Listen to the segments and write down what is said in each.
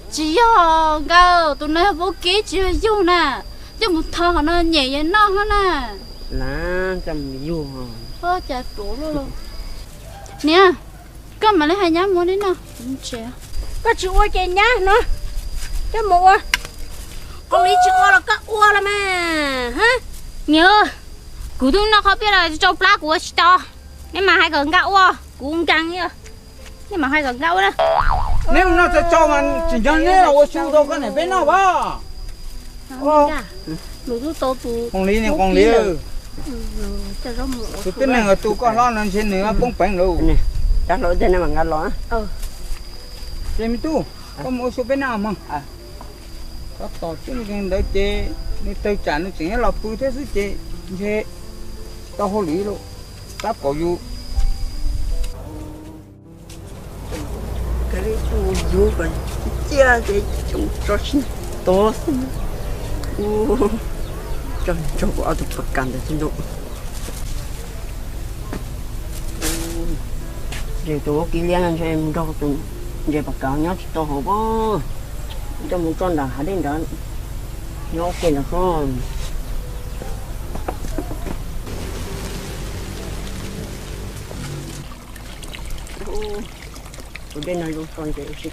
Tsis yog nkawd, tus no yog vaub kib tsis yog yug na. Coj mus tho qhov no nyem yuav noj hov na. Na, coj mus yug. Niam, koj mam li hais nyab mus li no. Koj tsis ua ces nyab no coj mus ua. Qhov li tsis ua los koj ua los mas. Niam, kuv twb noj qhov peb los tsau plab kuv ua tsis tau. Nej mas hais kom nkag ua, kuv nkees. Nej mas hais kom nkag ua na. Neb mus noj tsau mas tsis nco neb los ua su rau koj niam peb noj as. Qoos li ne, qoos li. Tus tib neeg uas tu koj hlob no ntshe nws poob peev lawm. Ces me tub, koj mus ua su peb noj mog. Tab tom txij ntawd ces nws tawg tsam nws tseem los pw thiab xwb ces ntshe tsis tau hauj lwm lauj. Tab kaum yus yug kom ciaj ces tso sib tog xwb. Ua tso nrog kuv ob tug pas kas ntawd xwb ntag. Ces tus vaub kib liab no ntshe mus nrog tus ntses pas kas nyob tsis tau hauv pob. Coj mus tso nram hav dej nrad, nyob ua ke ntawd xwb. Tus dej no zoo tso ntses ua si.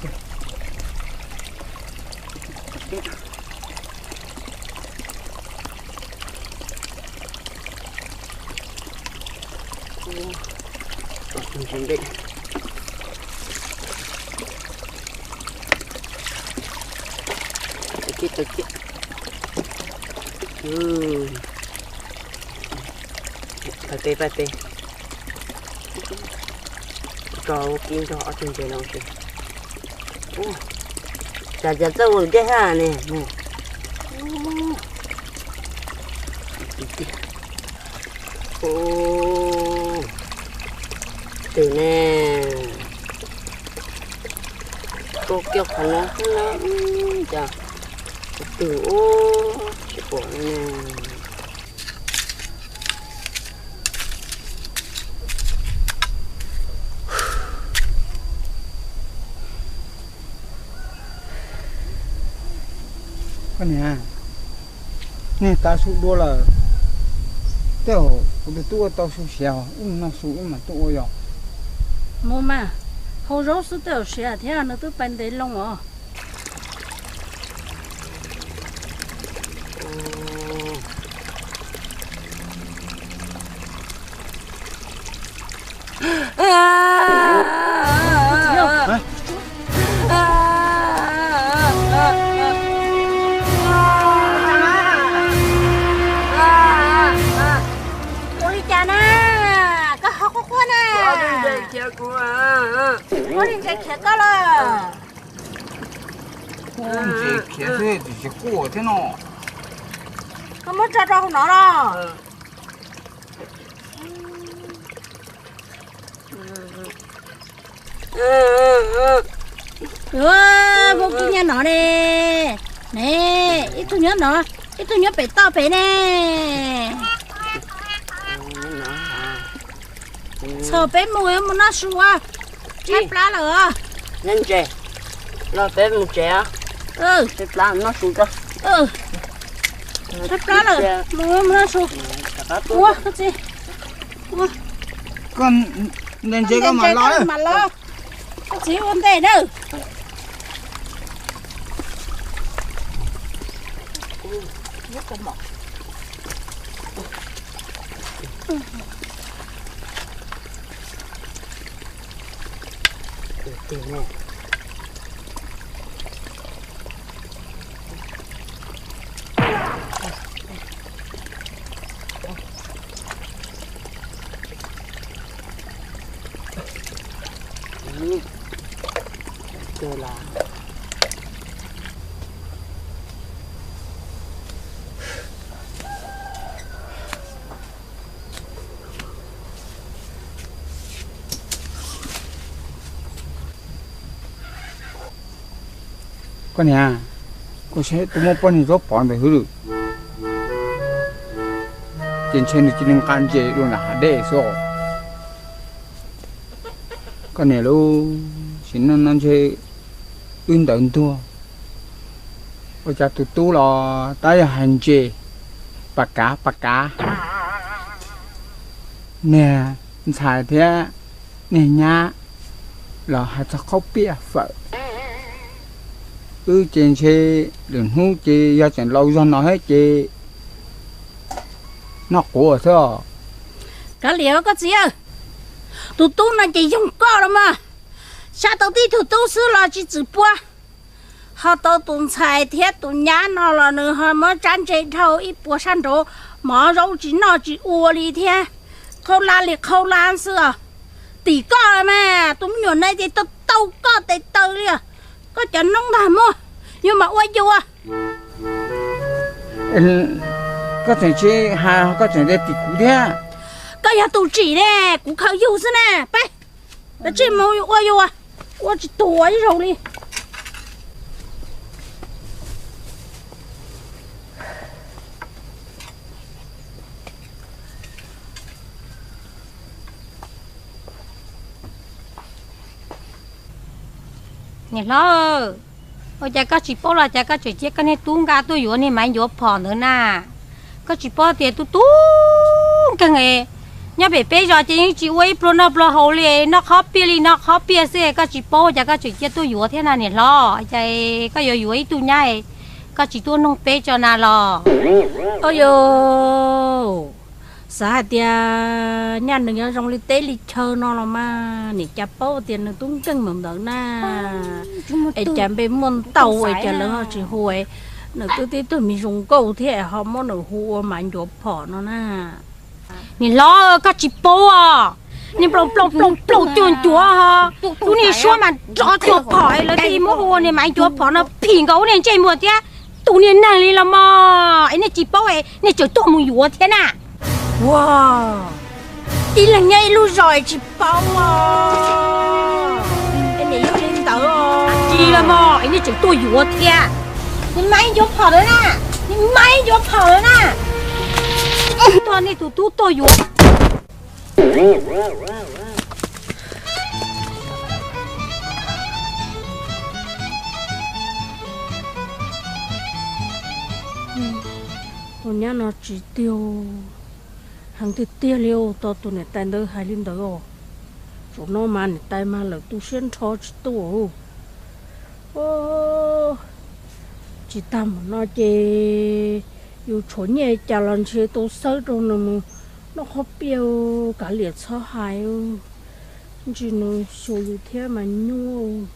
Tau kiag, tau kiag. Pab peb, pab peb. Tso vaub kib nrog ob tug ntses no ua si. Cas cas txawj ua dej hab ne. Twm ne, tua kiag qhov no xwb na, cas twm ua tsis pom ne. Koj niam, nej tav su dua lawm, tej zaum kuv tus tub ua tau su siav, wb mus noj su wb mam tuaj ua yom. Mus mas, hau zaub xwb tej zaum siav thiab, nws twb pais ntev loo os. Ua li cas na, koj ho quaj quaj na? Ua li ntses khiav koj lawm. Ntses khiav xwb tsis quaj thiab no. Koj muab tso rau hauv no los. Vaub kib nyob no ne. Ne, ib tug nyob no, ib tug nyob pem toj pem ne. Txhom peb mus, mus noj su, tshaib plab lawm. Nyob ntses, los peb mus tsev, tshaib plab noj su tso. Tshaib plab lawm, mus, mus noj su. Ua, koj txiv, ua. Koj ntses ntses koj mam los. Koj txiv ua ntej na. Koj niam, koj saib tus muaj poj niam zaub pov ntawd hwb lawm, ces ntshe nws cia li nqa ntses dua nram hav dej xwb. Koj niam lauj, Tim no no ntshe wb ntawd ntuag, ua cas tus tub los tab yog hais ntses pas kav pas kav. Niag ntxhais thiab niag nyab los hais txog khaub piaj fawm. Wb ces ntshe lwm hnub ces yog tseem laus zog no thiab ces noj quav xwb os. Kav liam koj txiv, tus tub no ces yoog koj los mas, sab tau tib tug tub xwb los tsis txwm pua, ho tau tus ntxhais thiab tus nyab no los nws ho muab tsab ntse dhau ib puas sab nraud, mov zaub tsis noj tsis ua li thiab, qhaub lab li qhaub lab xwb os. Tim koj mas tus me nyuam no ces tau tau koj tes taw li os. Koj cov noob ntag muaj, yuav mam ua yus. Koj tseem tsis hais, koj tseem tias tim kuv thiab. Koj yog tus tsim ne, kuv khaws yus xwb na. Peb, tab tsis mus ua yus, ua tsis tuag ib zaug li. Niam hlob, ua cas koj tsis paub los cas koj tseem cia koj niag tub nqa tuaj yuav niag maiv ncuav phom ntawd na? Koj tsis paub tias tub tub nkeeg, nyob pem peb zos ces yeej tsis ua ib pluag noj pluag haus li, noj qhob piaj li noj qhob piaj xwb. Koj tsis paub cas koj tseem cia tuaj yuav thiab na niam hlob? Cas koj yuav yuav ib tug nyab, koj tsis tuaj noog peb tso na los? Au yau, xav hais tias nyaj nws nyob zoo li teb li chaw no los mas, nim cas paub tias nws tub nkeeg mus ntawd na. Es cas npe muaj ntau es cas lawv ho tsis hu, nws twb tib tug me zoo nkauj thiab ho muab nws hu ua maiv ncuav phom no na. Niam hlob, koj tsis paub os, niag nplooj plooj plooj plooj cuag ncuav ho, lub niag suab mas nrov cuag phom, lawv thiaj muab hu ua niag maiv ncuav phom no phim nkaus ua niag ntsej muag thiab tus niag neeg li los mas. Es nej tsis paub es nej tseem tuaj mus yuav thiab na. Ua, ib leeg nyob ib lub zos es tsis paub os. Es nim yog li ntawd os. Tsis los mas es nej tseem tuaj yuav thiab. Niag maiv ncuav phom lawm na, niag maiv ncuav phom lawm na. Tuaj nej tus tub tuaj yuav. Tus nyab no tsis tiag, heev tiag tiag li os, tau tus niam tais ntawd hais li ntawd os. Zaum no mas niam tais mas lawm tu siab nrho tsis tuaj. Tsis tag mus no ces yus tshuav nyiaj cas los ntshe tau xawb rau nws mus noj qhob piaj, kav liam txhob hais, ntsis nws xyuas yus thiab mas nyuaj.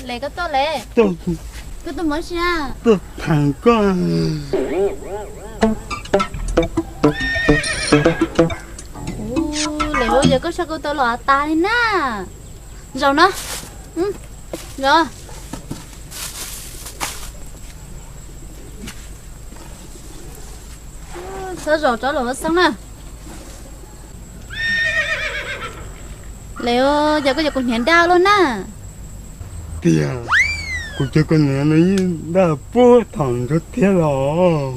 Les koj tuaj les. Koj tuaj mov sia. Tuaj tham koj. Les yog koj sau koj tau los tas li na. Zaum no. Zaum. Txhob zaum tso los xeeb na. Les yog koj yog kuv hniav daj luaj na. Tiag, kuv cov koj niam no yeej daj puag thaum ntsuag thiab los.